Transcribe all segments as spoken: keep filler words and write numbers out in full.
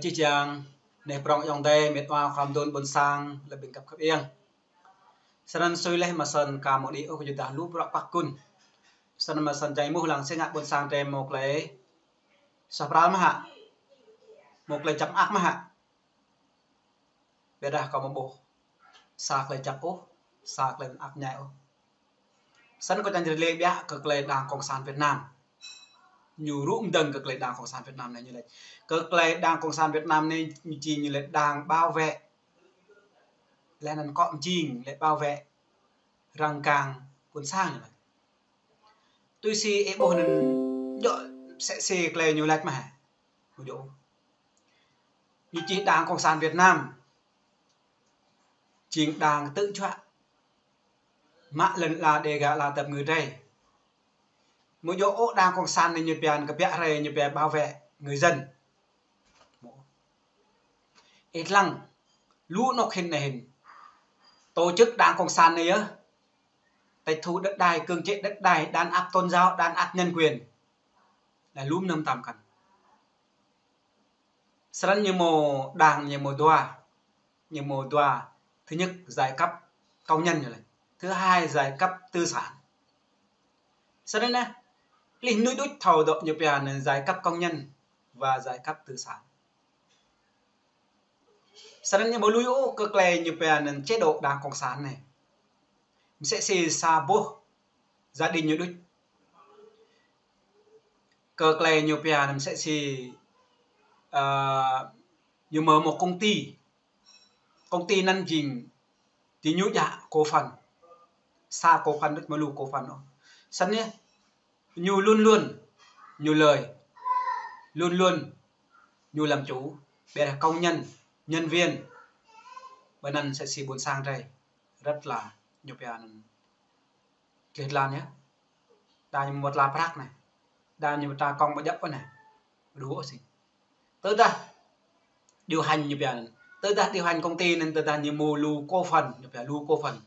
Čih jang, neh prong ayŏng adơi, mĕt wa khua mơdôn ƀôn sang, lĕ ƀing găp khăp iăng. Snăn sui leh mă snăn ka mơ̆ đĭ ôh kơ jơdah lu prăk păk kun. Snăn mă snăn jai muh lăng si ngă ƀôn sang drei mâo klei suaih pral mơh hă. Mâo klei jăk mơak mơh hă. Ƀiădah kâo mơ̆ ƀuh sa klei jăk ôh, sa klei mơak mơñai ôh. Snăn kâo čang jrê lĕ ƀiă kơ klei Đảng Cộng sản Việt Nam. Ñu rŭ mdơ̆ng kơ klei Đảng Cộng sản Việt Nam anei ñu lač. Kơ klei Đảng Cộng sản Việt Nam anei ñu jing ñu lĕ đảng bảo vệ. Leh anăn kŏ mjing lĕ bảo vệ răng gang ƀôn sang ñu lač. Tui si ih ƀuh anăn djŏ msĕ si klei ñu lač mơh hă. Ƀu djŏ. Ñu čih Đảng Cộng sản Việt Nam jing đảng tự do. Mă lŏn ala Đêga ala dap kơngư drei. Ƀu djŏ ôh Đảng Cộng sản anei ñu pia kbiă hrơi ñu pia bảo vệ người dân. Ih lăng lu anŏ hĭn anei hĭn. Tổ chức Đảng Cộng sản anei yơh. Tịch thu đất đai, cưỡng chế đất đai, đàn áp tôn giáo, đàn áp nhân quyền. Lĕ lu mơnơ̆ng tam kăn. Snăn ñu mâo đảng ñu mâo dua. Ñu mâo dua. Thứ nhất, giai cấp công nhân ñu lač. Thứ hai, giai cấp tư sản. Snăn anei, leh nuih đuč thâo dŏ ñu pia anăn giai cấp công nhân và giai cấp tư sản. Snăn ñu ƀu lui ôh kơ klei ñu pia anăn chế độ Đảng Cộng sản anei. Msĕ si sa boh gia đình ñu đuč. Kơ klei ñu pia anăn msĕ si, ơ, ñu mâo mâo công ty. Công ty anăn jing ti ñu djă cổ phần. Sa cổ phần đuč mâo lu cổ phần ôh. Snăn anei, ñu luôn luôn ñu lời, luôn luôn ñu làm chủ, ƀiădah công nhân, nhân viên, ƀơi anăn msĕ si ƀôn sang drei rất là ñu pia anăn klih tlan yơh. Đa ñu mâo tla prăk anei, đa ñu mâo tla kông ƀu djŏp anei, đuh si. Tơdah điều hành ñu pia anăn, tơdah điều hành công ty anăn tơdah ñu mâo lu cổ phần, ñu pia lu cổ phần.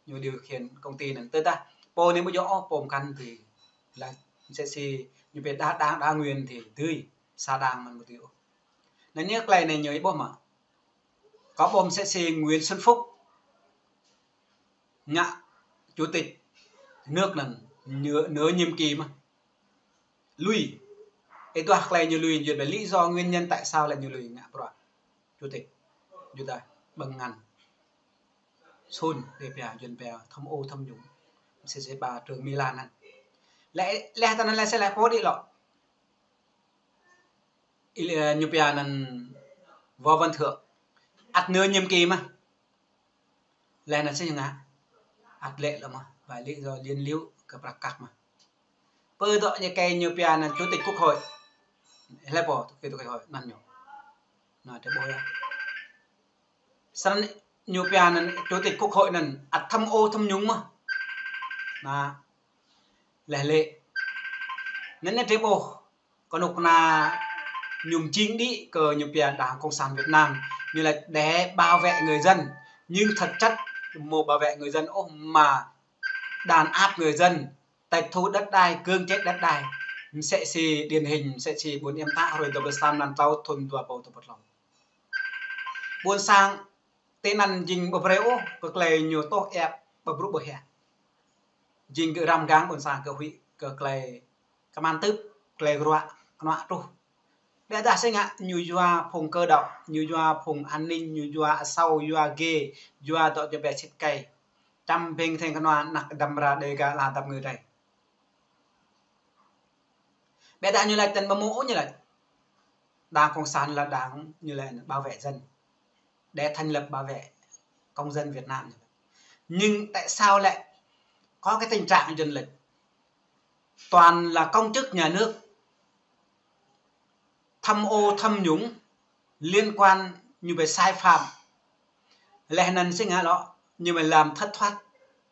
Ñu điều khiển công ty anăn tơdah pô anei ƀu djŏ ôh, pô mkăn thì lĕ msĕ si ñu pia đa đảng đa nguyên thì dưi, sa đảng mơ̆n ƀu dưi ôh. Anăn ñu klei anei ñu ih ƀuh mơ̆. Kâo ƀuh msĕ si Nguyễn Xuân Phúc ngă chủ tịch nước anăn nửa, nửa nhiệm kỳ mơh. Lui. Ih ƀuh klei ñu lui, ñu ƀuh lý do nguyên nhân tại sao lĕ ñu lui ngă bruă chủ tịch. Ñu dah ƀơ̆ng ngăn. Sun, ih pia, Yuăn pia tham ô tham nhũng. Msĕ si ƀă Trương Mỹ Lan anăn. Lĕ, leh tơ anăn lĕ si lĕ pô đĭ lŏ. Ih lĕ ñu pia anăn Võ Văn Thưởng. Ăt nửa nhiệm kỳ mơh. Leh anăn si ngă. Ăt lĕ lŏ mơh. Ƀă lý do liên lụy kơ prăk kăk mơh. Pơ dŏ ñu kơ ñu pia anăn chủ tịch quốc hội. Lĕ pô, chủ tịch quốc hội anăn ñu. Anăn drei ƀuh yơh. Snăn ñu pia anăn chủ tịch quốc hội anăn ăt tham ô tham nhũng mơh. Anăn. Leh lĕ. Anăn drei ƀuh. Kơnuk kơna ñu mjing đĭ kơ ñu pia Đảng Cộng sản Việt Nam. Ñu lač để bảo vệ người dân. Nhưng thực chất mâo bảo vệ người dân ôh mă đàn áp người dân. Tịch thu đất đai, cưỡng chế đất đai. Msĕ si điển hình, msĕ si ƀuôn Êm Thak hruê dua pluh sa mlan tlâo thŭn dua êbâo dua pluh tlâo. Ƀuôn sang ti anăn jing ƀu brei ôh kơ klei ñu tuh ĕp ƀu brŭ ƀu hĕ. Jing gơ̆ răm gang ƀuôn sang kơ huĭ kơ klei kman tưp, klei ruă, knuă truh. Ƀiădah si ngă ñu yua phung cơ động, ñu yua phung an ninh, ñu yua asâo, yua gê, yua dŏ ñu pia sĭt kei. Čăm ƀing theng knuă anak đăm ra Đêga ala dap kơngư drei. Ƀiădah ñu lač tơl ƀu mâo ôh ñu lač. Đảng Cộng sản là đảng ñu lač bảo vệ dân. Để thành lập bảo vệ công dân Việt Nam. Nhưng tại sao lại có cái tình trạng dân lệch? Toàn là công chức nhà nước tham ô tham nhũng liên quan ñu ƀơi sai phạm. Leh anăn si ngă lŏ, ñu ƀơi làm thất thoát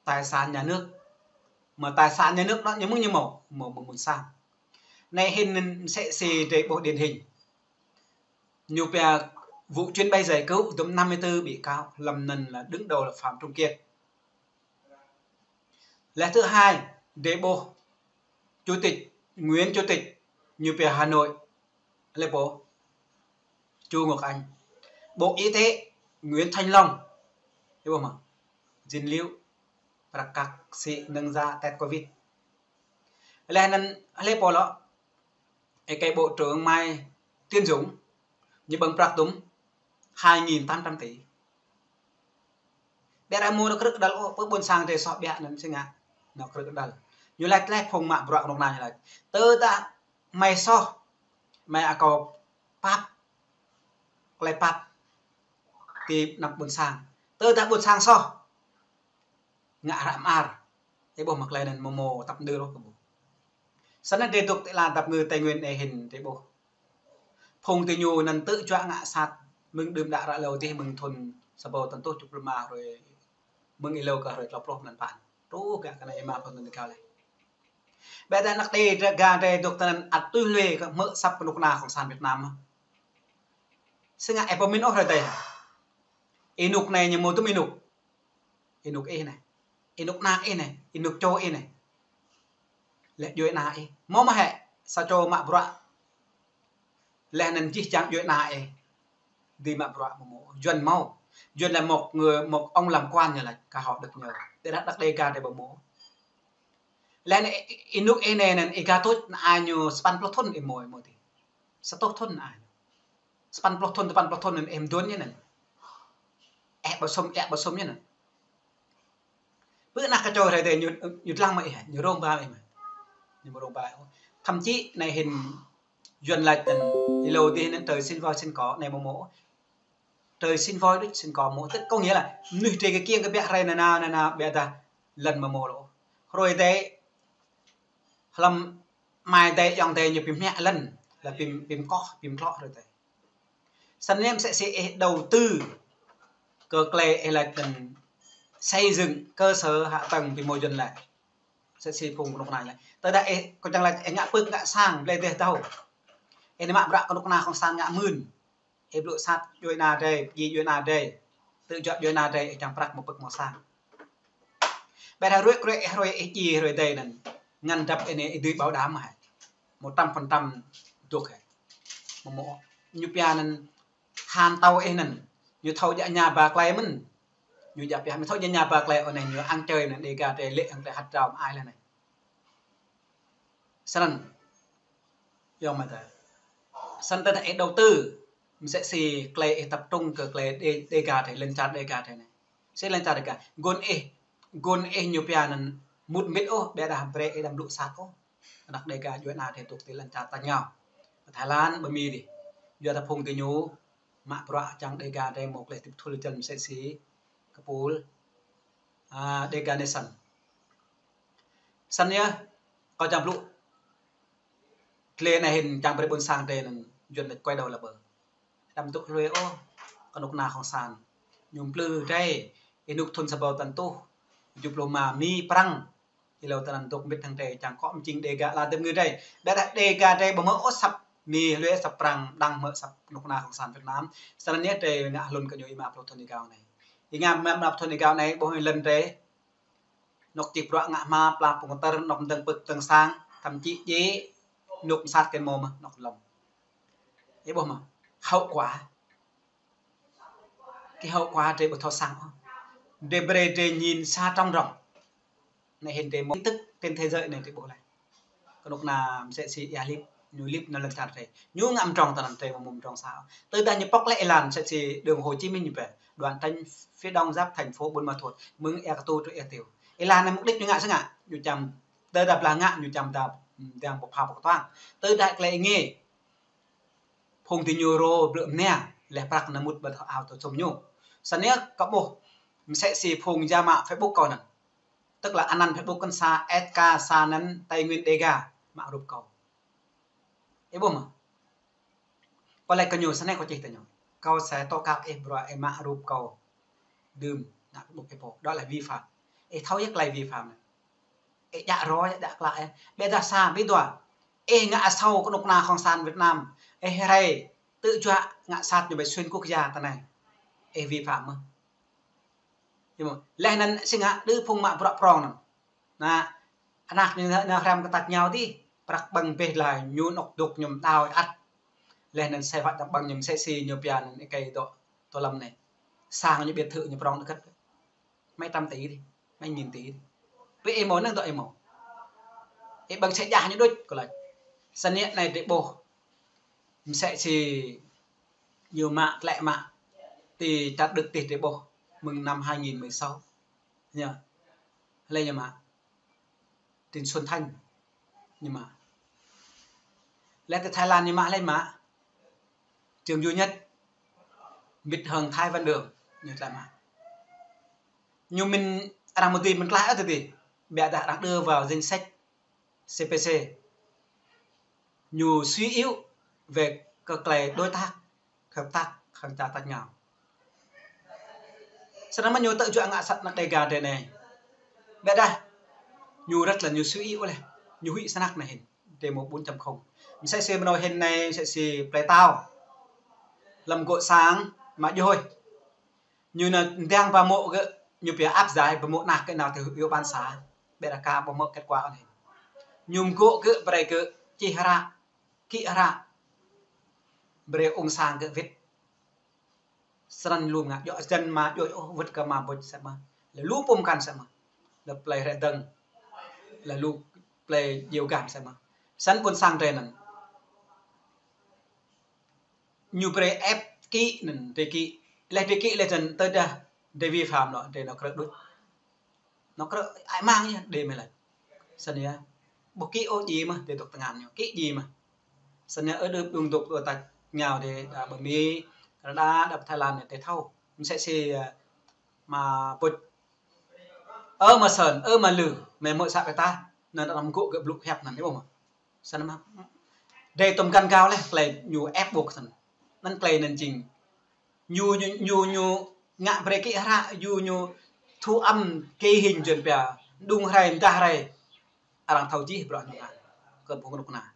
tài sản nhà nước. Mă tài sản nhà nước anăn ñu mơ̆ng ñu mâo, mâo ƀơi ƀuôn sang. Anei hĭn anăn msĕ si drei ƀuh điển hình. Ñu pia vụ chuyến bay giải cứu dŭm năm mươi tư bị cáo, lăm anăn là đứng đầu là Phạm Trung Kiên. Leh thứ hai, drei ƀuh chủ tịch, Nguyễn Chủ tịch, ñu pia Hà Nội. Lĕ pô. Chu Ngọc Anh. Bộ Y tế Nguyễn Thanh Long. Ih ƀuh mơ̆? Dinh Liễu, prăk kăk sĭ nơ̆ng za test covid. Laih anŭn hlơi pô lŏ? Ih kơ Bộ trưởng Mai Tiến Dũng, ñu ƀơ̆ng prăk dŭm hai nghìn tám trăm tỷ. Biă rai mơ̆ nao krư̆ kơđăl ôh, pơ ƀôn sang drơi soh biă anŭn sĭt ngă nao krư̆ kơđăl. Ñu laĭ tơlơi phung mă bruă kơnuk kơna ñu laĭ: Tơdah mơi soh, mơi akâo pap, tơlơi pap ti anăp ƀôn sang. Tơdah ƀôn sang soh, ngă hră mơar. Ih ƀuh mơ̆ tơlơi anŭn mơmô tăp mơdưr ôh kơ ƀuh. Snăn drơi dŏ ti lăn dap ngơ Tây Nguyên anai hĭn drơi ƀuh. Phung ti ñu anŭn tơjuă ngă sat, mơ̆ng đưm đă ră hlâo dih, mơ̆ng thŭn sa rơbâo tơtuh tơjuh pluh rơma hrơi, mơ̆ng ih hlâo kơ hrơi klâo pluh mlan pă. Truh gah kơ anai ih mă phung anŭn kâo lĕ. Ƀĕ tơ anăp Dega drơi dŏ tơ anŭn ăt tui hlue kơ hmư̆ asăp kơnuk kơna Cộng sản Việt Nam. Sĭt ngă ih pơmĭn ôh hrơi tơ. Ih nuk anai ñu mơ̆ tŭ ih nuk. Ih nuk ih anai. Ih nuk anak ih anai. Ih nuk čô ih anai. Lĕ djuai ana ih. Mơ̆ mơ̆ hĕ sa čô mă bruă. Laih anŭn jih jang djuai ana ih. Dưi mă bruă mơmô. Yuăn mơ̆. Yuăn là một người, một ông làm quan ñu laĭ, kơ họ được nhờ. Tơdah anăp Dega drơi ƀu mơ̆. Laih anŭn ih nuk ih anai anŭn ih gah tuč anai ñu sapăn pluh thŭn ih mơ̆, ih mơ̆ ti. Sa rơtuh thŭn anai ñu. Sapăn pluh thŭn, sapăn pluh thŭn anŭn ih mơduôn ñu anŭn. Ih ƀu sum, ih ƀu sum ñu anŭn. Pơ anăp kơ čô hrơi tơ ñu, ñu dlăng mă ih, ñu rông ba ih mă. Ñu rông ba ih. Thậm chí anai hĭn Yuăn laĭ tơ anŭn, ih hlâo dih anŭn trời sinh voi sinh cỏ anai mơmô. Trời sinh voi đuč sinh cỏ mơ̆. Tức có nghĩa là mơnuih drơi kơ kiăng kơ biă rai nanao nanao biă dah lŏn mơmô lŏ. Hrơi tơ hlăm amai tơ ayŏng tơ ñu pim hmia lŏn, là pim, pim koh, pim klŏ hrơi tơ. Snăn mơ̆ msĕ si ih đầu tư kơ tơlơi ih laĭ tơ anŭn xây dựng cơ sở hạ tầng ƀu mơ̆ Yuăn laĭ. Msĕ si phung kơnuk kơna laĭ. Tơdah ih, kâo čang laĭ ih ngă pơ̆k ngă sang, blơi dêh tơ̆. Ih anai mă bruă kơnuk kơna Cộng sản ngă mưn. Ih blŭ sat djuai ana drơi, pơdjai djuai ana drơi. Tơjuă djuai ana drơi, ih čang prăk mơ̆ pơ̆k mơ̆ sang. Ƀĕ dah ruai ruai ih ruai ih pơdjai ruai tơ anŭn. Ngăn dăp ih anai ih dưi bảo đảm hă. Một trăm phần trăm dŏ hă. Mơmô. Ñu pia anŭn han tâo ih anŭn. Ñu thâo djă ña ba tơlơi mơ̆n. Ñu djă pia, ñu thâo djă ña ba tơlơi ôh anai ñu ăn chơi anŭn Dega drơi lĕ hăng tơlơi hăt drao mă ai lĕ anai. Snăn. Yơh mơ̆ tơ. Snăn tơdah ih đầu tư, msĕ si tơlơi ih tập trung kơ tơlơi Đê-, Dega drơi, lŏn čar Dega drơi anai. Sĭt lŏn čar Dega. Gơ̆n ih, gơ̆n ih ñu pia anŭn mŭt mbĭt ôh, ƀĕ dah brơi ih đăm blŭ sat ôh. Anăp Dega djuai ana drơi dŏ ti lŏn čar tañ ngao. Thái Lan, ƀơi Mi dih. Yua dah phung ti ñu, mă bruă čang Dega drơi mơ̆ tơlơi tip thul jăn msĕ si kơpul, a, Dega Nation. Snăn yơh, kâo čang blŭ. Tơlơi anai hĭn čang brơi ƀôn sang drơi anŭn Yuăn laĭ quay đầu là bờ. Đăm dŏ hlue ôh, kơnuk kơna Cộng sản. Ñu mplư drơi, ih nuk thŭn sa rơbâo tơtuh tơjuh pluh rơma Mi Prăng. Ih hlâo tơ anŭn dŏ mbĭt hăng drơi čang kŏ mơčing Dega lŏn dap ngơ drơi. Ƀĕ dah Dega drơi ƀu hmư̆ ôh asăp Mi hlue asăp Prăng, đăm hmư̆ asăp kơnuk kơna Cộng sản Việt Nam. Snăn yơh drơi ngă hlŭn kơ ñu ih mă pluh thŭn ih gao anai. Ih ngă mă pluh thŭn ih gao anai ƀuh ih lŏn drơi. Anŏ čih bruă ngă hma pla pơngơtơr, anŏ mơdơ̆ng pơ̆k mơdơ̆ng sang, thậm chí djai, anŏ mơsat kơ mơ̆ mơ̆, anŏ lŏm. Ih ƀuh mơ̆, hậu quả. Kơ hậu quả drơi ƀu thâo sang ôh. Drơi brơi drơi ñin sa trong rŏng. Anai hĭn drơi mơ̆ tin tức trên thế giới anai drơi ƀuh laih. Kơnuk kơna msĕ si ia lip, ñu lip nao lŏn čar drơi. Ñu ngă mdrŏng tơ anŭn drơi mơ̆ mdrŏng sa. Tơdah ñu pŏk lĕ ih lăn msĕ si đường Hồ Chí Minh ñu pĕ. Đoạn tránh phía đông giáp thành phố Buôn Ma Thuột. Mơ̆ng Ia Ktu truh Ia Tiêu. Ih lăn anai mục đích ñu ngă sĭt ngă. Ñu čăm tơdah blah ngă ñu čăm dah, dah pơpha pơkơtuang. Tơdah klei ngă. Phung ti ñu rô blư̆ mnia. Leh prăk nao mŭt ƀơi ao tơsum ñu. Snăn yơh kơ ƀuh. Msĕ si phung djă mă Facebook kâo anŭn. Tức là anăn Facebook kăn sa, S K sa anăn Tây Nguyên Dega mă rup kâo. Ih ƀuh mơ̆. Kâo laĭ kơ ñu, snei kâo čih tơ ñu. Kâo sẽ tố cáo ih bruă ih mă rup kâo. Đưm, ngă Facebook ih pô. Đó là vi phạm. Ih thâo yơh tơlơi vi phạm anai. Ih djă rô, ih djă klă ih. Ƀĕ dah sa, ƀĕ dua. Ih ngă asâo kơnuk kơna Cộng sản Việt Nam. Ih rai, tơjuă ngă sat ñu ƀơi xuyên quốc gia tơ anai. Ih vi phạm mơ̆. Ih mơ̆. Leh anăn sĭt ngă đơ phung mă bruă prŏng anŭn. Ană, anăk ñu nao hrăm kơ tač ngao dih, prăk ƀơ̆ng bĕ laih, ñu anŏ dŏ ñu mơdâo ăt. Laih anŭn sai wăt dăm ƀơ̆ng ñu mơsĕ si ñu pia anŭn ih kơi dŏ tơ lăm anai. Sang ñu biệt thự ñu prong đôč kơ̆t. Mĕ trăm tỉ dih, mĕ nghìn tỉ dih. Pơ ih mơ̆ anŭn dŏ ih mơ̆. Ih ƀơ̆ng sĕ jah ñu đôč kơ laĭ. Sơnĕ anai drơi ƀuh. Mơsĕ si ñu mă, tlĕ mă. Ti čar Đức ti drơi ƀuh. Mơ̆ng năm hai nghìn mười sáu. Ñu. Hlơi ñu mă. Trịnh Xuân Thanh ñu mă. Laih ti Thái Lan ñu mă hlơi mă. Trương Duy Nhất, Việt Hưng, Thái Văn Đường, ñu tlĕ mă. Ñu mĭn arăng mơ̆ dưi mĭn tlaih ôh tơ dih. Biă dah arăng đưa vào danh sách C P C. Ñu suy yếu về các klei đối tác hợp tác hăng čar tač êngao. Snăn mơ̆ ñu tơjuă ngă sat anăk Dega drơi anai. Biă dah ñu rơ̆t lĕ ñu suy yếu laih. Ñu huĭ snăk anai hĭn. Drơi mơ̆ bốn chấm không. Mơsĕ si mơnô hĭn anai, mơsĕ si plei Tao. Lăm gŏ sang, mă djuh hơi. Ñu anŭn đang ba mô̆ gơ̆, ñu pia áp giải ba mô̆ anăk kơ nao tơ ủy ban xã. Biă dah ka ba mô̆ kết quả anŭn hĭn. Ñu mơgŏ gơ̆ brơi gơ̆ čih hră, kĭ hră. Brơi ông sang gơ̆ wĭt. Snăn lu ngă djŏ jăn mă djŏ ôh wơ̆t kơ mă bôč sĕ mơ̆. Lĕ lu pô mơkăn sĕ mơ̆. Lĕ plei Rĕ Dơ̆ng. Lĕ lu plei Djiêu Gam sĕ mơ̆. Snăn ƀôn sang drơi anŭn. Ñu brơi ép kĭ anŭn, drơi kĭ. Laih drơi kĭ laih anŭn tơdah drơi vi phạm lŏ, drơi nao krư̆ đôč. Nao krư̆ ai mang ñu, đe mơ̆ laĭ. Snăn yơh. Ƀu kĭ ôh djai mơ̆, drơi dŏ tơngan ñu. Kĭ djai mơ̆. Snăn yơh, ơ, đưm đung dŏ dŏ tač êngao drơi, đa ƀơi Mi, Canada, đa ƀơi Thái Lan anai, drơi thâo. Mơsĕ si, ơ, mă bôč. Ơ, mă Sơn, ơ, mă Lư, mơi mơ̆ să pơtah. Anŭn arăng mơgŏ gơ̆ blŭ hiăp anŭn, ih ƀuh mơ̆. Snăn mơ̆. Drơi tơm găn gao laih, klei ñu ép buộc snăn. Anŭn klei anŭn jing. Ñu, ñu, ñu, ñu ngă brơi kĭ hră, ñu, ñu thu âm ghi hình jơ̆n pia. Đung hrơi, mdah hrơi. Arăng thâo jih bruă ñu ngă. Kơ phung rŭk na.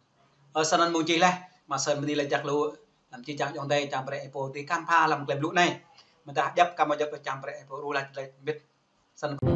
Ơ, snăn mơ̆ng jih laih, mă Sơn bơni laĭ jak lu, lăm či čang djŏng đei, čang brơi ih pô dưi khám phá lăm klei blŭ anai. Mdah djăp, kăm mă djăp, čang brơi ih pô rŭ laĭ laĭ mbĭt. Snăn